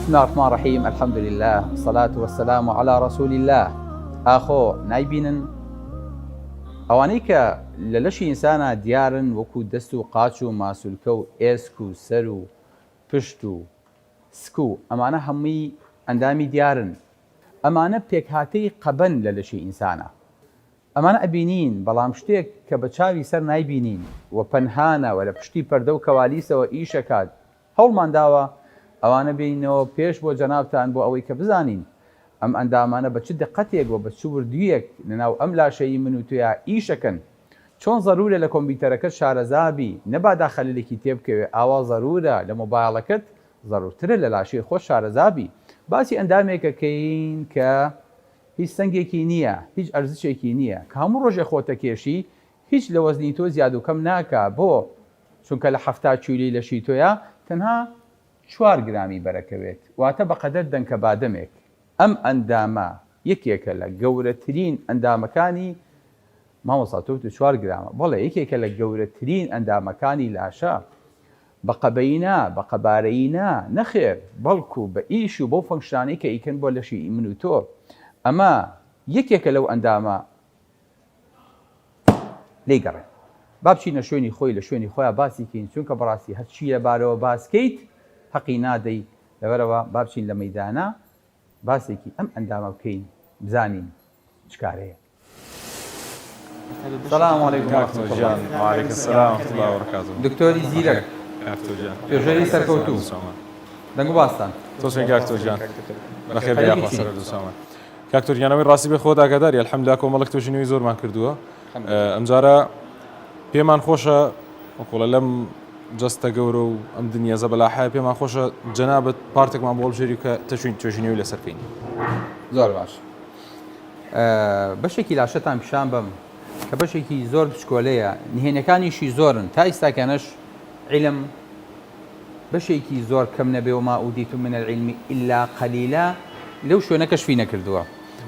بسم الله الرحمن الرحیم الحمد لله الصلاة والسلام على رسول الله ئاخۆ نایبینن ئەوانەی کە لە لەشی ئینسانا دیارن وەکو دەست و قاچ و ماسولکە و ئێسک و سەر و پشت و سک و ئەمانە هەمووی ئەندامی دیارن ئەمانە پێکهاتەی قەبەن لە لەشی ئینسانا ئەمانە ئەبینین بەڵام شتێک کە بە چاوی سەر نایبینین و پەنهانە و لە پشتی پەردە و کەوالیسەوە ئیش ئەکات هەوڵمان داوە ئەوانە بێنینەوە پێش بۆ جەنابتان بۆ ئەوەی کە بزانین ئەم ئەندامانە بە چ دقەتێک و بە چ وردییەک لەناو ئەم لاشەی من و تۆیا ئیش ئەکەن. چۆن زەرورە لە کۆمپیوتەرەکەت شارەزا بی نەبادا خەلەلێکی تێبکەوێ ئاوا زەرورە لە مۆبایڵەکەت زەرورترە لە لاشەی خۆت شارەزا بی. باسی ئەندامێک ئەکەین کە هیچ سەنگێکی نییە هیچ ئەرزشێکی نییە کە هەموو ڕۆژێ خۆتەکێشی هیچ لە وەزنی تۆ زیاد و کەم ناکا بۆ؟ چونکە لە 70 کیلۆی لەشی تۆیا تەنها چوار گرامی بەرەکەوێت واتە بەقەدەر دەنکە بادەمێک ئەم ئەندامە یەکێکە لە گەورەترین ئەندامەکانی مامۆستا تۆ وتت چوار گرامە بەڵێ یەکێکە لە گەورەترین ئەندامەکانی لاشە بە قەبەیی نا بە قەبارەیی نا نەخێر بەڵکو بە ئیش و بەو function انەی کە ئیکەن بۆ لەشی من و تۆ ئەمە یەکێکە لەو ئەندامە لێی گەڕێن با بچینە شوێنی خۆی لە شوێنی خۆیان باسی کەین چونکە بەڕاستی هەرچی لەبارەوە باس کەیت هەقی نادەی لەبەرەوە با بچین لە مەیدانە باسێکی ئەم ئەندامە بکەین بزانین چ کارەیە. سلام علیکم و رحمة الله. وعلیکم السلام و رحمة الله و برکاته. دکتۆری زیرەک توێژەری سەرکەوتوو دەنگ و باستان. تۆ چۆنی کاک تۆر گیان؟ بەخێر بێی یاخوا سەر هەردوو کاک تۆر گیان ئەوەی ڕاستی بێ خۆت ئاگاداری الحمدلله کۆمەڵێک توێژینەوەی زۆرمان کردووە ئەمجارە پێمان خۆشە وەکوڵە لەم جەستە گەورە و ئەم دنیا زەبەلاحە پێمان خۆشە جەنابەت پارتێکمان بۆ هەڵبژێری کە تەشوین توێژینەوەی لەسەر کەین. زۆر باش بەشێکی لاشەتان پیشان بەم کە بەشێکی زۆر بچکۆلەیە نهێنەکانیشی زۆرن تا ئیستاکەنەش علم بەشێکی زۆر کەم نەبێ وما اوتیتم من العلم الا قلیلا لەو شوێنە کەشفی نەکردووە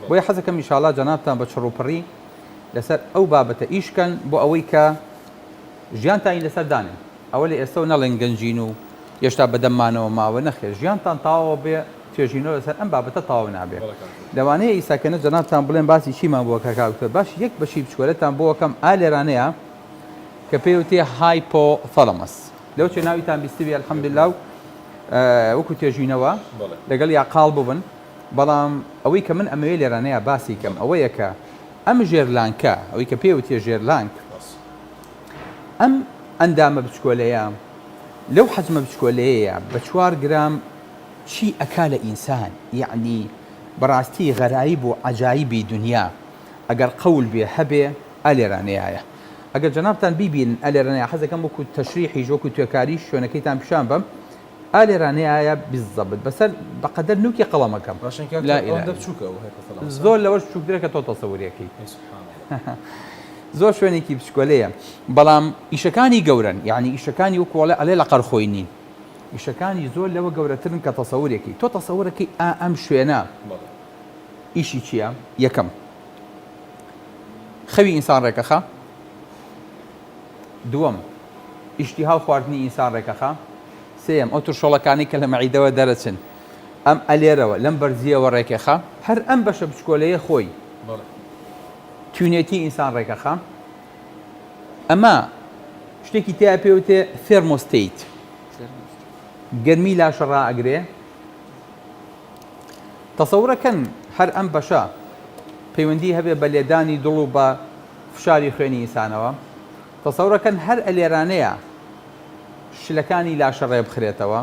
بۆیە حەزەکەم ئیشاڵا جەنابتان بە چڕوپڕی لەسەر ئەو بابەتە ئیش کەن بۆ ئەوەی کە ژیانتانی لەسەر دانێن ئەوە لە ئێستەوە نەڵێن گەنجین و هێشتا بەدەممانەوە ماوە نەخێر ژیانتان تەواوە بێ توێژینەوە لەسەر ئەم بابەتە تەواو نابێ لەوانەیە ئیساکەنە جەنابتان بڵێن باسی چیمان بووە کاک دکتۆر باش یەک بەشی بچکۆلەتان بۆ ئەکەم ئا لێرانەیە کە پێی وتێ hypothalamus لەو چێ ناویتان بیستبی الحمدلله و وەکو توێژینەوە لەگەڵ یا قاڵ ببن بەڵام ئەوەی کە من ئەمەوێ لێرانەیە باسی کەم ئەوەیە کە ئەم ژێرلانکە ئەوەی کە پێی وتێ ژێرلانک ئەم ئەندامە بچکۆلەیە لەو حەجمە بچکۆلەیەیە بە چوار گرام چی ئەکا لە ئینسان یەعنی بەڕاستی غەرایب و عەجایبی دونیا ئەگەر قەول بێ هەبێ ئا لێرانەیایە ئەگەر جەنابتان بیبینن ئا لێرانەیە حەزەکەم وەکو تەشریحیش وەکو توێکاریش شوێنەکەیتان پیشان بەم ئا لێرانەیایە بالضبط بەسەر بەقەدەر نوکی قەڵەمەکەم باشە کاک لا تۆ ئیلە ئەوەندە بچووکە ئەو hypothalamus ە؟ زۆر لەوەش بچووکترە کە تۆ تەسەوری ئەکەی ئەی سبحان اللە. زۆر شوێنێکی بچکۆلەیە بەڵام ئیشەکانی گەورەن یعنی ئیشەکانی وەکو ئەڵێ ئەڵێ لە قەرخۆی نین ئیشەکانی زۆر لەوە گەورەترن کە تەسەورێکی تۆ تەسەورەکەی ئا ئەم شوێنە بەڵێ. ئیشی چییە یەکەم خەوی ئینسان ڕێکەخا دووەم ئیشتیها و خواردنی ئینسان ڕێکەخا سێیەم ئەو ترشۆڵەکانەی کە لە مەعیدەوە دەرەچن ئەم ئەلێرەوە لەم بەرزییەوە ڕێکەخا هەر ئەم بەشە بچکۆلەیە خۆی بەڵێ. تونێتی ئینسان ڕێکەخا ئەمە شتێکی تیا پێوتێ thermostat گەرمی لاشە ڕائەگرێ تەسەورەکەن هەر ئەم بەشە پەیوەندی هەبێ بە لێدانی دڵ و بە فشاری خوێنی ئینسانەوە تەسەورەکەن هەر ئەلێرانەیە شلەکانی لاشە ڕێبخرێتەوە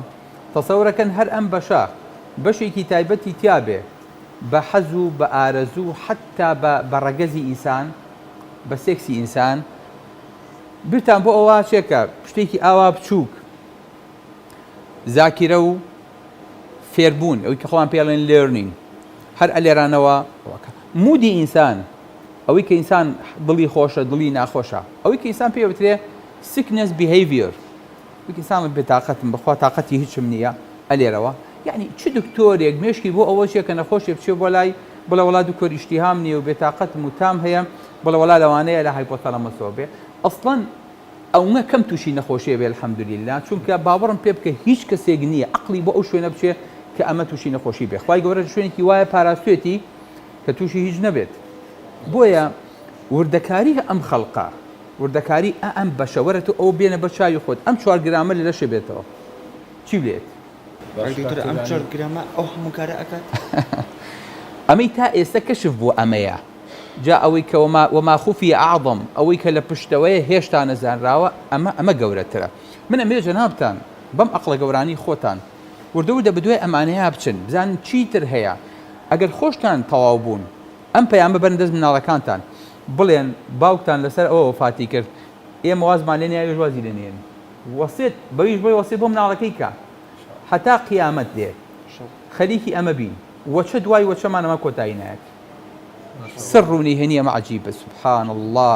تەسەورەکەن هەر ئەم بەشە بەشێکی تایبەتی تیابێ بە حەز و بە ئارەزوو حەتتا بە بە ڕەگەزی ئینسان بە سێکسی ئینسان بیرتان بۆ ئەوە ئەچێ کە شتێکی ئاوا بچووک زاکیرە و فێربوون ئەوی کە خۆمان پێڵێن learning هەر ئەلێرانەوە mood ی ئینسان ئەوەی کە ئینسان دڵی خۆشە دڵی ناخۆشە ئەوەی کە ئینسان پێ وترێ sickness behavior وتی ئینسان بێتاقەتم بەخوا تاقەتی هیچم نییە ئەلێرەوە یعنی چ دکتۆرێک مێشکی بۆ ئەوە چیە کە نەخۆشێ بچێ بۆ لای بڵێ وەڵا دکتۆر ئیشتیهام نییە و بێتاقەتم و تام هەیە بڵێ وەڵا لەوانەیە لە hypothalamus ەوە بێ ئەسڵەن. ئەونە کەم توشی نەخۆشیە بێ الحمدللە چونکە باوەڕم پێ بکە هیچ کەسێک نیە عەقڵی بۆ ئەو شوێنە بچێ کە ئەمە توشی نەخۆشی بێ خوای گەورە شوێنێکی وایە پاراستوێتی کە توشی هیچ نەبێت بۆیە وردەکاری ئەم خەڵقە وردەکاری ئە ئەم بەشە وەرە تۆ ئەوە بێنە بەر چاوی خۆت ئەم چوار گرامە لە لەشێ بێتەوە چی لێت کاک دکتۆر ئەم چوار گرامە ئەو هەموو کارە ئەکات؟ ئەمەی تا ئێستا کەشف بووە ئەمەیە جا ئەوەی کە وما وما خفی اعظم ئەوەی کە لە پشتەوەیە هێشتا نەزانراوە ئەمە ئەمە گەورەترە من ئەمەوێ جەنابتان بەم ئەقڵە گەورانەی خۆتان وردە وردە بەدوای ئەمانەیا بچن بزانن چیتر هەیە ئەگەر خۆشتان تەواو بوون ئەم پەیامە بەرن دەست مناڵەکانتان بڵێن باوکتان لەسەر ئەوە وەفاتی کرد ئێمە وازمان لێ نایە ئەویش وازی لێ نێنێ وەسێت بەویش بڵێ وەسێت بۆ مناڵەکەی کە هەتا قیامەت دێ خەریکی ئەمە بین وەچە دوای وەچەمان ئەمە کۆتایی نایەت سڕ و نهێنی ئەمە عەجیبە سبحان اللە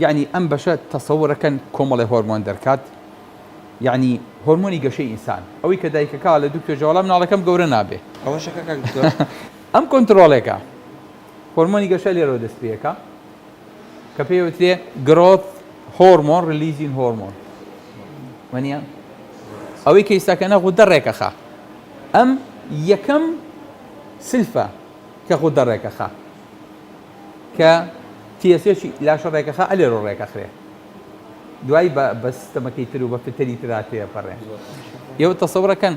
یەعنی ئەم بەشە تەسەورەکەن کۆمەڵێ هۆرمۆن دەرکات یەعنی هۆرمۆنی گەشەی ئینسان ئەوەی کە دایکەکە لە دکتۆر جا وەڵا مناڵەکەم گەورە نابێ ئەوەشەکە کاک دکتۆر ئەم کۆنترۆڵێکە هۆرمۆنی گەشە لێرەوە دەست پێەکە کە پێی وترێ growth hormone releasing hormone وەنیە ئەوەی کە ئیستاکەنە غودە ڕێکەخا ئەم یەکەم سلفە کە غودە ڕێکەخا کە TSH لاشە ڕێکەخا ئەلێرۆ ڕێکەخرێ دوای بە بە سیستەمەکەی تر و بە فلتەری ترا تێپەڕێ ئێوە تەسەورەکەن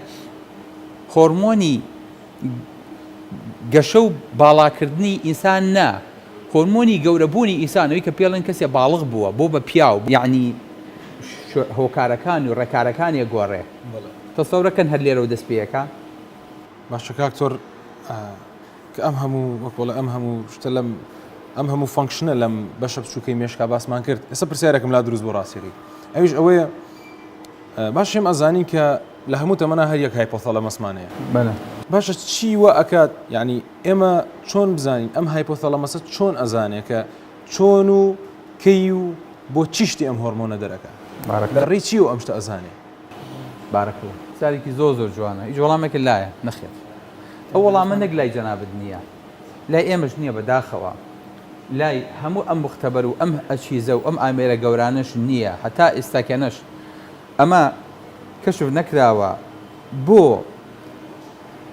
هۆرمۆنی گەشە و باڵاکردنی ئینسان نا هۆرمۆنی گەورەبوونی ئینسان ئەوی کە پێڵێن کەسێ باڵغ بووە بۆ بە پیاو یعنی هۆکارەکان و ڕێکارەکانی گۆڕێ تەسەورەکەن هەر لێرەوە دەست پێەکە باشە کاک تۆر کە ئەم هەموو وەک بڵێ ئەم هەموو شتە لەم ئەم هەموو function ە لەم بەشە بچووکەی مێشکا باسمان کرد ئێستا پرسیارێکم لا دروست بۆ ڕاستیەکەی ئەویش ئەوەیە باش ئێمە ئەزانین کە لە هەموو تەمەنا هەر یەک hypothalamus مان هەیە باشە چی وە ئەکات یعنی ئێمە چۆن بزانین ئەم hypothalamus ە چۆن ئەزانێ کە چۆن و کەی و بۆ چی شتی ئەم هۆرمۆنە دەرەکە لە ڕێی چی و ئەم شتە ئەزانێ بارک اللە پرسیارێکی زۆر زۆر جوانە هیچ وەڵامێکت لایە نەخێر ئەو وەڵامە نەک لای جەنابت نییە لای ئێمەش نییە بەداخەوە لای هەموو ئەم مختبەر و ئەم ئەچیزە و ئەم ئامێرە گەورانەش نییە هەتا ئێستاکەنەش ئەمە کەشف نەکراوە بۆ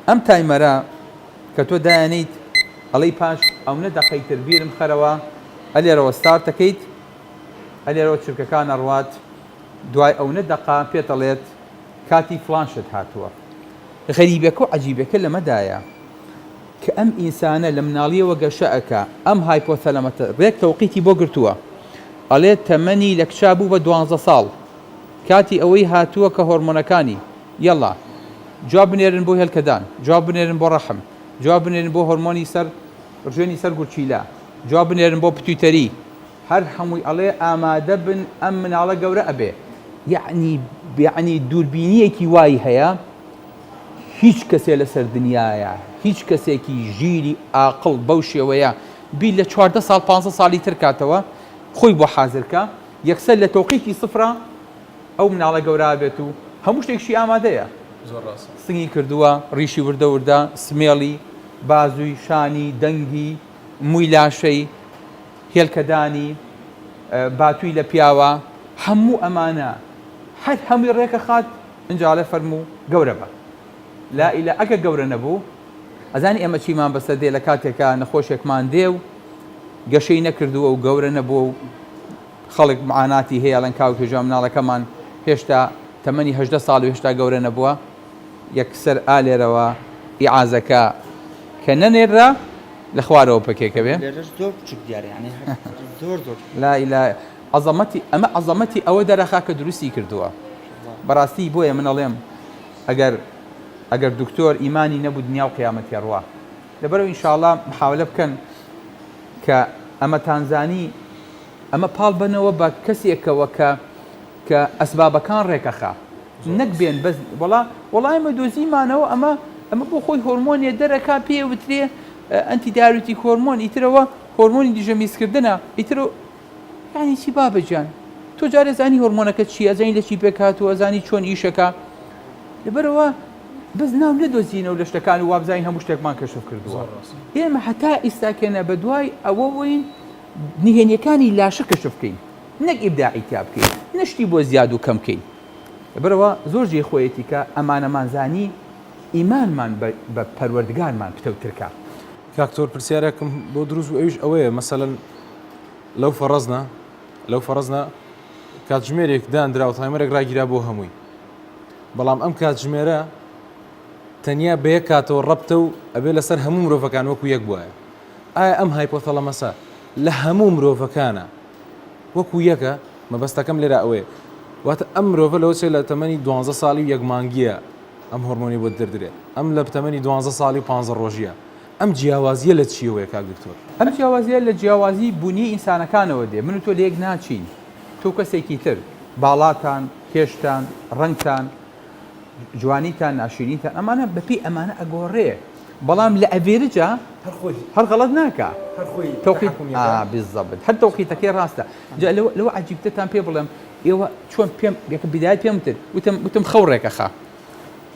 ئەم timer ە کە تۆ دایانیت ئەڵێی پاش ئەونە دەقەی تر بیرم خەرەوە ئەلێرەوە start ەکەیت ئەلێرەوە چرکەکان ئەڕوات دوای ئەونە دەقە پێت ئەڵێت کاتی فڵان شت هاتووە. غەریبەکە و عەجیبەکە لەمەدایە کە ئەم ئینسانە لە مناڵیەوە گەشە ئەکا ئەم hypothalamus ە ڕێک تەوقیتی بۆ گرتووە ئەڵێت تەمەنی لە کچا بوو بە دوانزە ساڵ کاتی ئەوەی هاتووە کە هۆرمۆنەکانی یەڵا جواب بنێرن بۆ هێلکەدان جواب بنێرن بۆ ڕەحم جواب بنێرن بۆ هۆرمۆنی سەر ڕژێنی سەر گورچیلە جواب بنێرن بۆ pituitary هەر هەمووی ئەڵێ ئامادە بن ئەم مناڵە گەورە ئەبێ. یەعنی یەعنی دووربینیەکی وای هەیە هیچ کەسێ لەسەر دنیایە هیچ کەسێکی ژیری ئاقڵ بەو شێوەیە بیر لە 14 ساڵ 15 ساڵی تر کاتەوە خۆی بۆ حازر کە یەکسەر لە تەوقیتی سفرا ئەو مناڵە گەورە بێت و هەموو شتێکشی ئامادەیە زۆر ڕاستە. سنگی کردووە ڕیشی وردە وردە سمێڵی بازووی شانی دەنگی مووی لاشەی هێلکەدانی باتووی لە پیاوە هەموو ئەمانە هەر هەمووی ڕێکەخات ئینجا ئەڵێ فەرموو گەورە بە لا ئیلا ئەگەر گەورە نەبوو ئەزانی ئێمە چیمان بەسەر دێ لە کاتێکا نەخۆشێکمان دێ و گەشەی نەکردووە و گەورە نەبووە و خەڵک معاناتی هەیە ئەڵێن کاک هێژا مناڵەکەمان هێشتا تەمەنی 18 ساڵ و هێشتا گەورە نەبووە یەکسەر ئا لێرەوە ئیعازەکە کە نەنێررا لە خوارەوە پەکێکە بێ. لێرەش زۆر بچوک دیارە یانی هەر زۆر زۆر. لا الە عەزەمەتی ئەمە عەزەمەتی ئەوە دەرەخا کە دروستی کردووە بەڕاستی بۆیە من ئەڵێم ئەگەر ئەگەر دکتۆر ئیمانی نەبوو دنیا و قیامەتی ئەڕوا لەبەرئەوە ئینشاڵا محاولە بکەن کە ئەمەتان زانی ئەمە پاڵ بەنەوە بە کەسێکەوە کە کە ئەسبابەکان ڕێکەخا نەک بێن بەس وەڵا وەڵا ئێمە دۆزیمانەوە ئەمە ئەمە بۆ خۆی هۆرمۆنێ دەرەکا پێ وترێ antidiuretic hormone ئیترەوە هۆرمۆنی دژە میزکردنە ئیتر یعنی چی بابە گیان تۆ جارێ زانی هۆرمۆنەکە چی ئەزانی لە چی پێک هاتووە ئەزانی چۆن ئیشەکە لەبەرەوە بەس ناو نەدۆزینەوە لە شتەکان و وابزانین هەموو شتێکمان کەشف کردووە ئێمە هەتا ئیستاکێنە بە دوای ئەوەوەین نهێنیەکانی لاشە کەشف بکەین. نەک ئیبداعی تیا بکەین، نە شتی بۆ زیاد و کەم کەین. لەبەرئەوە زۆر جێی خۆیەتی کە ئەمانەمان زانی ئیمانمان بە پەروەردگارمان پتەوتر کا. کاک تۆر پرسیارێکم بۆ دروست بوو ئەویش ئەوەیە مەسەلەن لەو فەڕەزنە لەو فەڕەزنە کاتژمێرێک دانرا و timer ێک ڕاگیرا بۆ هەمووی بەڵام ئەم کاتژمێرە تەنیا بە یەک کاتەوە ڕەبتە و ئەبێ لەسەر هەموو مرۆڤەکان وەکو یەک بوایە ئایا ئەم hypothalamus ە لە هەموو مرۆڤەکانە وەکو یەکە؟ مەبەستەکەم لێرە ئەوەیە واتە ئەم مرۆڤە لەوە چێ لە تەمەنی دوانزە ساڵی و یەک مانگیە ئەم هۆرمۆنی بۆ دەردرێ ئەم لە تەمەنی دوانزە ساڵی و پانزە ڕۆژیە ئەم جیاوازیە لە چیەوەیە کاک دکتۆر؟ ئەم جیاوازیە لە جیاوازی بونیەی ئینسانەکانەوە دێ من و تۆ لەیەک ناچین تۆ و کەسێکی تر باڵاتان کێشتان ڕەنگتان جوانیتان ناشرینتان ئەمانە بەپێی ئەمانە ئەگۆڕێ بەڵام لە average ا هەر غەڵەت ناکا تەوقیت ئا بالضبط هەر تەوقیتەکەی ڕاستە جا لەوە لەوە عەجیبترتان پێ بڵێم ئێوە چۆن پێم یەکە بدایەت پێم وتن وتم وتم خەو ڕێکەخا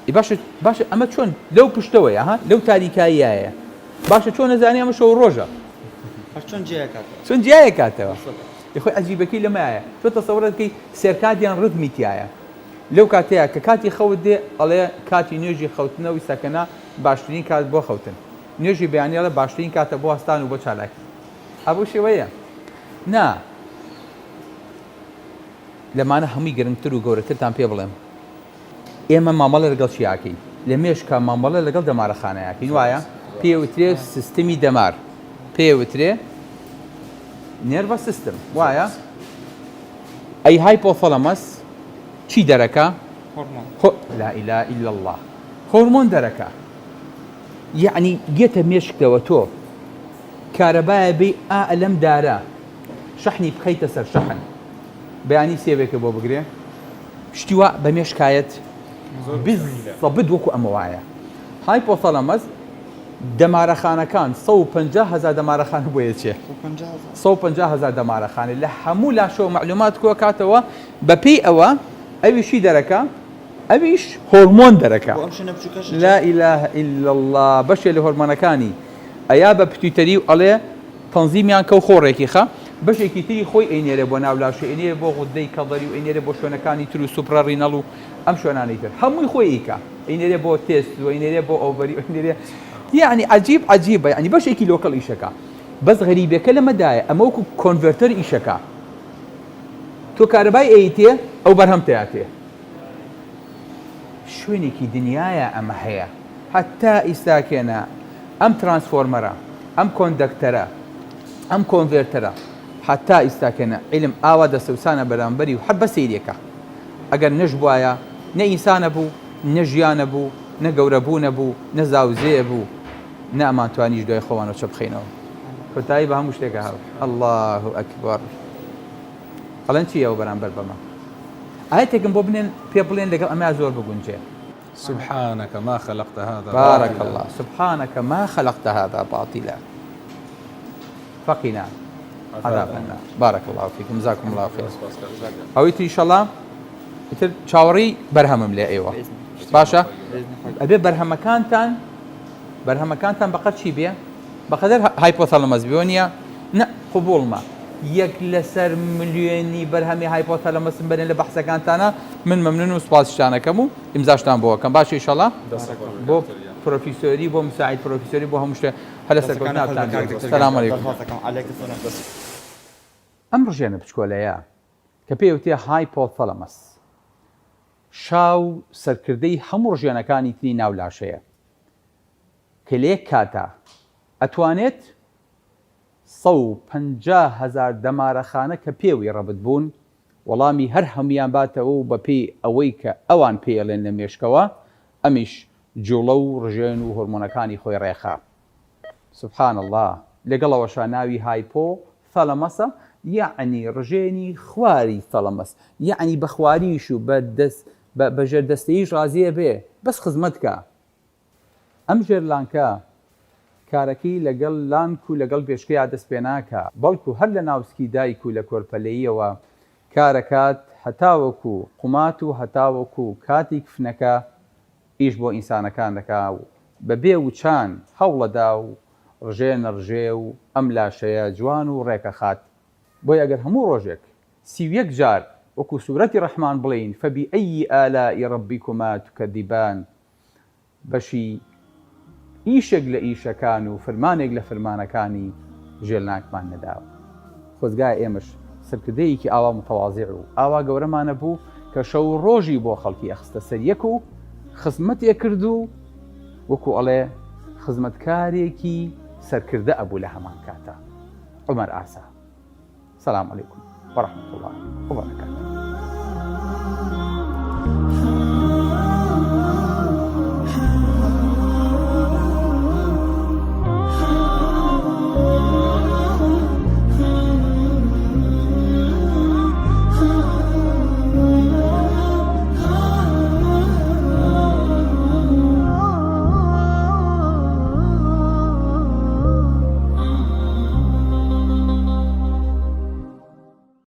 ئی باشە باشە ئەمە چۆن لەو پشتەوەیە ها لەو تاریکاییایە باشە چۆن ئەزانی ئەمە شەو ڕۆژە هەر چۆن جیاکاتەوە چۆن جیایەکاتەوە خۆی عەجیبەکەی لەمایە تۆ تەسەورە دەکەی circadian rhythm ی تایە لەو کاتەیا کە کاتی خەوت دێ ئەڵێ کاتی نوێژی خەوتنە و سەکەنە باشترین کات بۆ خەوتن نوێژی بەیانی ئەڵێ باشترین کاتە بۆ هەستان و بۆ چالاکی ئا بەو شێوەیە نا لەمانە هەمووی گرنگتر و گەورەترتان پێ بڵێم ئێمە مامەڵە لەگەڵ چی ئاکەین لە مێشکا مامەڵە لەگەڵ دەمارەخانەیەکەین وایە پێ وترێ سیستمی دەمار پێ وترێ nervous system وایە ئەی hypothalamus چی دەرەکا؟ هۆرمۆن. لا الە الا اللە هۆرمۆن دەرەکا یەعنی گێتە مێشکتەوە تۆ کارەبایە بێی ئا لەم دارە شەحنی بخەیتە سەر شەحن بەیانی سێوێکە بۆ بگرێ شتی وا بە مێشکایەت بالضبط وەکو ئەمە وایە hypothalamus دەمارەخانەکان 150 هەزار دەمارەخانە بۆ یەچێ 150 هەزار دەمارەخانە لە هەموو لاشەوە مەعلومات کۆکاتەوە بەپێی ئەوە ئەویش چی دەرەکا ئەویش هۆرمۆن دەرەکا لا الە الا اللە بەشێ لە هۆرمۆنەکانی ئەیا بە pituitary و ئەڵێ تەنزیمیان کەو خۆ ڕێکی خە بەشێکی تری خۆی ئەینێرێ بۆ ناو لاشەی ئەینێرێ بۆ غوددەی کەڵەری و ئەینێرێ بۆ شوێنەکانی تر و suprarenal و ئەم شوێنانەی تر هەمووی خۆی ئەیکا ئەینێرێ بۆ testis و ئەینێرێ بۆ ovary و ئەینێرێ یەعنی عەجیب عەجیبە یەعنی بەشێکی local ئیشەکا بەس غەریبەکە لەمەدایە ئەمە وەکو converter ئیشەکا تۆ کارەبای ئەیتێ ئەو بەرهەم تیاتێ شوێنێکی دنیایە ئەمە هەیە هەتا ئیستاکێنە ئەم transformer ە ئەم conductor ە ئەم converter ە هەتا ئیستاکێنە عیلم ئاوا دەسەوسانە بەرامبەری و هەر بەسەیرێکە ئەگەر نەشبوایە نە ئینسانە بوو نە ژیانە بوو نە گەورە بوونە بوو نە زاوزێ بوو نە ئەمانتوانیش دوای خۆمانەوە چە بخەینەوە کۆتایی بە هەموو شتێکە هاو اللە اکبر ئەڵێن چی ئەوە بەرامبەر بەمە ئایەتێکم بۆ بنێن پێ بڵێن لەگەڵ ئەمە زۆر بگونجێ سبحانك ما خلقت هذا بارك الله سبحانك ما خلقت هذا باطلا فقنا عذاب النار بارك الله فيكم جزاكم الله خير ئەوەی تر ئیشەڵا ئیتر چاوەڕێی بەرهەمم لێ ئێوە باشە ئەبێ بەرهەمەکانتان بەرهەمەکانتان بەقەد چی بێ بەقەدەر hypothalamus بێ وەنیە؟ نە قبوڵمە یەک لەسەر ملیۆنی بەرهەمی hypothalamus م بەرێن لە بەحسەکانتانا من مەمنون و سوپاسیشتان ئەکەم و ئیمزاشتان بۆ ئەکەم باشە ئیشەڵا بۆ پرۆفیسۆری بۆ مساعید پرۆفیسۆری بۆ هەموو شتێ هەر لە سەرکەوتناتان بێ سلام علیکم. ئەم ڕژێنە بچکۆلەیە کە پێی ئەوترێ hypothalamus شا و سەرکردەی هەموو ڕژێنەکانی تری ناو لاشەیە کە لە یەک کاتا ئەتوانێت 150,000 دەمارەخانە کە پێوەی ڕەبت بوون وەڵامی هەر هەموویان باتەوە و بەپێی ئەوەی کە ئەوان پێی ئەڵێن لە مێشکەوە ئەمیش جوڵە و ڕژێن و هۆرمۆنەکانی خۆی ڕێخا. سبحان اللە لەگەڵ ئەوەشا ناوی hypo thalamus ە یەعنی ڕژێنی خواری thalamus یەعنی بە خواریش و بە دەست بە ژێردەستەییش ڕازی ئەبێ بەس خزمەت کا. ئەم ژێرلانکە کارەکەی لەگەڵ لانک و لەگەڵ بێشکەیا دەست پێ ناکا، بەڵکو هەر لە ناو سکی دایک و لە کۆرپەلەییەوە کارەکات هەتاوەکو قومات و هەتاوەکو کاتی کفنەکە ئیش بۆ ئینسانەکان دەکا و بە بێ وچان هەوڵەدا و ڕژێنە ڕژێ و ئەم لاشەیە جوان و ڕێکەخات. بۆیە ئەگەر هەموو ڕۆژێک. 31 جار وەکو سورەتی ڕەحمان بڵێین فبأی آلاء ربکما تکذبان بەشی ئیشێک لە ئیشەکان و فرمانێک لە فرمانەکانی ژێلناکمان نەداوە. خۆزگا ئێمەش سەرکردەیەکی ئاوا متواضع و ئاوا گەورەمان ئەبوو کە شەو و ڕۆژی بۆ خەڵکی ئەخستە سەر یەک و خزمەتی ئەکرد و وەکو ئەڵێ خزمەتکارێکی سەرکردە ئەبوو لە هەمان کاتا. عومەر ئاسا. سلام علیکم ورحمة اللە وبرکاته.